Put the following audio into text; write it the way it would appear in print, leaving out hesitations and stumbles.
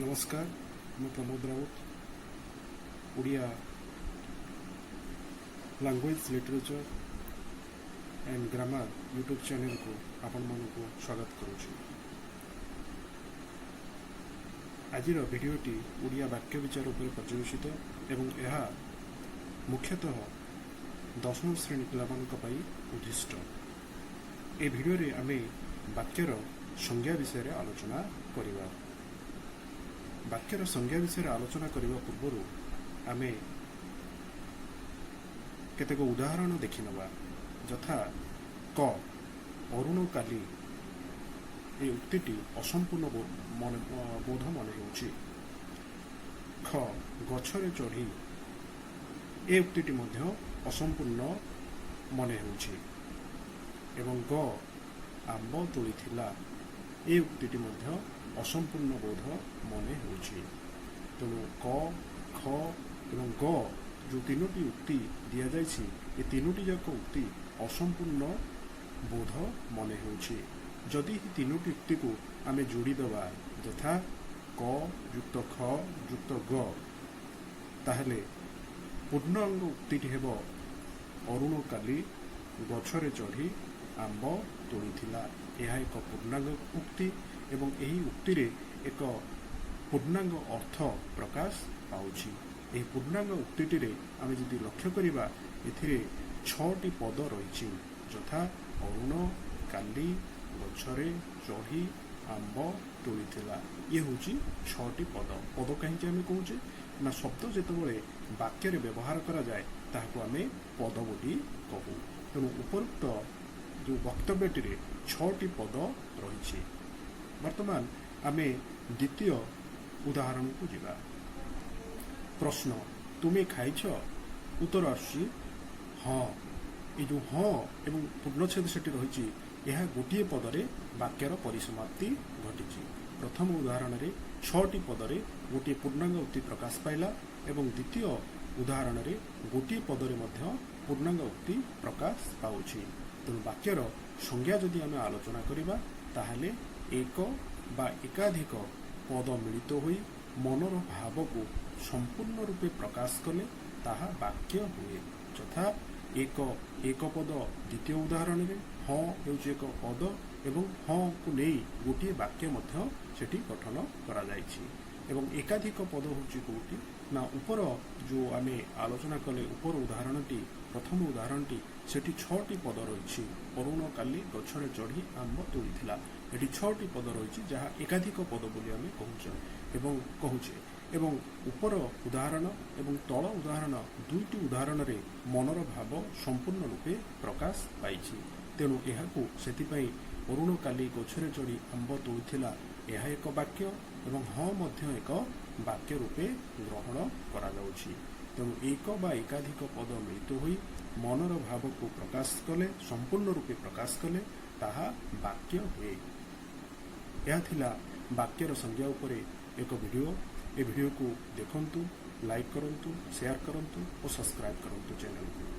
ନମସ୍କାର, ମୁଁ Pramod Raut, Odia language, literature and grammar YouTube ଚ୍ୟାନେଲକୁ ଆପଣମାନଙ୍କୁ ସ୍ୱାଗତ କରୁଛି। ଆଜିର ଭିଡ଼ିଓଟି ଓଡ଼ିଆ ବାକ୍ୟ ବିଚାର ଉପରେ ପର୍ଯ୍ୟବସିତ ଏବଂ ଏହା ମୁଖ୍ୟତଃ ଦଶମ ଶ୍ରେଣୀ ପିଲାମାନଙ୍କ ପାଇଁ ଉଦ୍ଦିଷ୍ଟ। ଏ ଭିଡ଼ିଓରେ ଆମେ ବାକ୍ୟର ସଂଜ୍ଞା ବିଷୟରେ ଆଲୋଚନା କରିବା। ବାକ୍ୟର ସଂଜ୍ଞା ବିଷୟରେ ଆଲୋଚନା କରିବା ପୂର୍ବରୁ ଆମେ କେତେକ ଉଦାହରଣ ଦେଖିନେବା। ଯଥା କ, ଅରୁଣ କାଲି, ଏ ଉକ୍ତିଟି ଅସମ୍ପୂର୍ଣ୍ଣ ମନେ ବୋଧ ମନେ ହେଉଛି। ଖ, ଗଛରେ ଚଢ଼ି, ଏ ଉକ୍ତିଟି ମଧ୍ୟ ଅସମ୍ପୂର୍ଣ୍ଣ ମନେ ହେଉଛି ଏବଂ ଗ, ଆମ୍ବ ତୋଳିଥିଲା, ଏ ଉକ୍ତିଟି ମଧ୍ୟ ଅସମ୍ପୂର୍ଣ୍ଣ ବୋଧ ମନେ ହେଉଛି। ତେଣୁ କ, ଖ ଏବଂ ଗ ଯେଉଁ ତିନୋଟି ଉକ୍ତି ଦିଆଯାଇଛି, ଏ ତିନୋଟି ଯାକ ଉକ୍ତି ଅସମ୍ପୂର୍ଣ୍ଣ ବୋଧ ମନେ ହେଉଛି। ଯଦି ଏହି ତିନୋଟି ଉକ୍ତିକୁ ଆମେ ଯୋଡ଼ିଦେବା, ଯଥା କ ଯୁକ୍ତ ଖ ଯୁକ୍ତ ଗ, ତାହେଲେ ପୂର୍ଣ୍ଣାଙ୍ଗ ଉକ୍ତିଟି ହେବ ଅରୁଣ କାଲି ଗଛରେ ଚଢ଼ି ଆମ୍ବ ତୋଳିଥିଲା। ଏହା ଏକ ପୂର୍ଣ୍ଣାଙ୍ଗ ଉକ୍ତି ଏବଂ ଏହି ଉକ୍ତିରେ ଏକ ପୂର୍ଣ୍ଣାଙ୍ଗ ଅର୍ଥ ପ୍ରକାଶ ପାଉଛି। ଏହି ପୂର୍ଣ୍ଣାଙ୍ଗ ଉକ୍ତିଟିରେ ଆମେ ଯଦି ଲକ୍ଷ୍ୟ କରିବା, ଏଥିରେ ଛଅଟି ପଦ ରହିଛି, ଯଥା ଅରୁଣ କାଲି ଗଛରେ ଚଢ଼ି ଆମ୍ବ ତୋଳିଥିଲା। ଇଏ ହେଉଛି ଛଅଟି ପଦ। ପଦ କାହିଁକି ଆମେ କହୁଛେ ନା, ଶବ୍ଦ ଯେତେବେଳେ ବାକ୍ୟରେ ବ୍ୟବହାର କରାଯାଏ, ତାହାକୁ ଆମେ ପଦ ବୋଲି କହୁ। ତେଣୁ ଉପରୋକ୍ତ ଯେଉଁ ବକ୍ତବ୍ୟଟିରେ ଛଅଟି ପଦ ରହିଛି। ବର୍ତ୍ତମାନ ଆମେ ଦ୍ୱିତୀୟ ଉଦାହରଣକୁ ଯିବା। ପ୍ରଶ୍ନ, ତୁମେ ଖାଇଛ? ଉତ୍ତର ଆସୁଛି ହଁ। ଏଇ ଯେଉଁ ହଁ ଏବଂ ପୂର୍ଣ୍ଣଚ୍ଛେଦ ସେଠି ରହିଛି, ଏହା ଗୋଟିଏ ପଦରେ ବାକ୍ୟର ପରିସମାପ୍ତି ଘଟିଛି। ପ୍ରଥମ ଉଦାହରଣରେ ଛଅଟି ପଦରେ ଗୋଟିଏ ପୂର୍ଣ୍ଣାଙ୍ଗ ଉକ୍ତି ପ୍ରକାଶ ପାଇଲା ଏବଂ ଦ୍ୱିତୀୟ ଉଦାହରଣରେ ଗୋଟିଏ ପଦରେ ମଧ୍ୟ ପୂର୍ଣ୍ଣାଙ୍ଗ ଉକ୍ତି ପ୍ରକାଶ ପାଉଛି। ତେଣୁ ବାକ୍ୟର ସଂଜ୍ଞା ଯଦି ଆମେ ଆଲୋଚନା କରିବା, ତାହେଲେ ଏକ ବା ଏକାଧିକ ପଦ ମିଳିତ ହୋଇ ମନର ଭାବକୁ ସମ୍ପୂର୍ଣ୍ଣ ରୂପେ ପ୍ରକାଶ କଲେ ତାହା ବାକ୍ୟ ହୁଏ। ଯଥା ଏକ ଏକ ପଦ, ଦ୍ୱିତୀୟ ଉଦାହରଣରେ ହଁ ହେଉଛି ଏକ ପଦ ଏବଂ ହଁକୁ ନେଇ ଗୋଟିଏ ବାକ୍ୟ ମଧ୍ୟ ସେଠି ଗଠନ କରାଯାଇଛି। ଏବଂ ଏକାଧିକ ପଦ ହେଉଛି କୋଉଠି ନା, ଉପର ଯେଉଁ ଆମେ ଆଲୋଚନା କଲେ, ଉପର ଉଦାହରଣଟି, ପ୍ରଥମ ଉଦାହରଣଟି, ସେଠି ଛଅଟି ପଦ ରହିଛି। ଅରୁଣ କାଲି ଗଛରେ ଚଢ଼ି ଆମ୍ବ ତୋଳିଥିଲା। ଏଠି ଛଅଟି ପଦ ରହିଛି, ଯାହା ଏକାଧିକ ପଦ ବୋଲି ଆମେ କହୁଛେ ଏବଂ ଉପର ଉଦାହରଣ ଏବଂ ତଳ ଉଦାହରଣ, ଦୁଇଟି ଉଦାହରଣରେ ମନର ଭାବ ସମ୍ପୂର୍ଣ୍ଣ ରୂପେ ପ୍ରକାଶ ପାଇଛି। ତେଣୁ ଏହାକୁ ସେଥିପାଇଁ ଅରୁଣ କାଲି ଗଛରେ ଚଢ଼ି ଆମ୍ବ ତୋଳିଥିଲା, ଏହା ଏକ ବାକ୍ୟ ଏବଂ ହଁ ମଧ୍ୟ ଏକ ବାକ୍ୟ ରୂପେ ଗ୍ରହଣ କରାଯାଉଛି। ତେଣୁ ଏକ ବା ଏକାଧିକ ପଦ ମିଳିତ ହୋଇ ମନର ଭାବକୁ ପ୍ରକାଶ କଲେ, ସମ୍ପୂର୍ଣ୍ଣ ରୂପେ ପ୍ରକାଶ କଲେ ତାହା ବାକ୍ୟ ହୁଏ। ଏହା ଥିଲା ବାକ୍ୟର ସଂଜ୍ଞା ଉପରେ ଏକ ଭିଡ଼ିଓ। ଏ ଭିଡ଼ିଓକୁ ଦେଖନ୍ତୁ, ଲାଇକ୍ କରନ୍ତୁ, ସେୟାର କରନ୍ତୁ ଓ ସବସ୍କ୍ରାଇବ୍ କରନ୍ତୁ ଚ୍ୟାନେଲକୁ।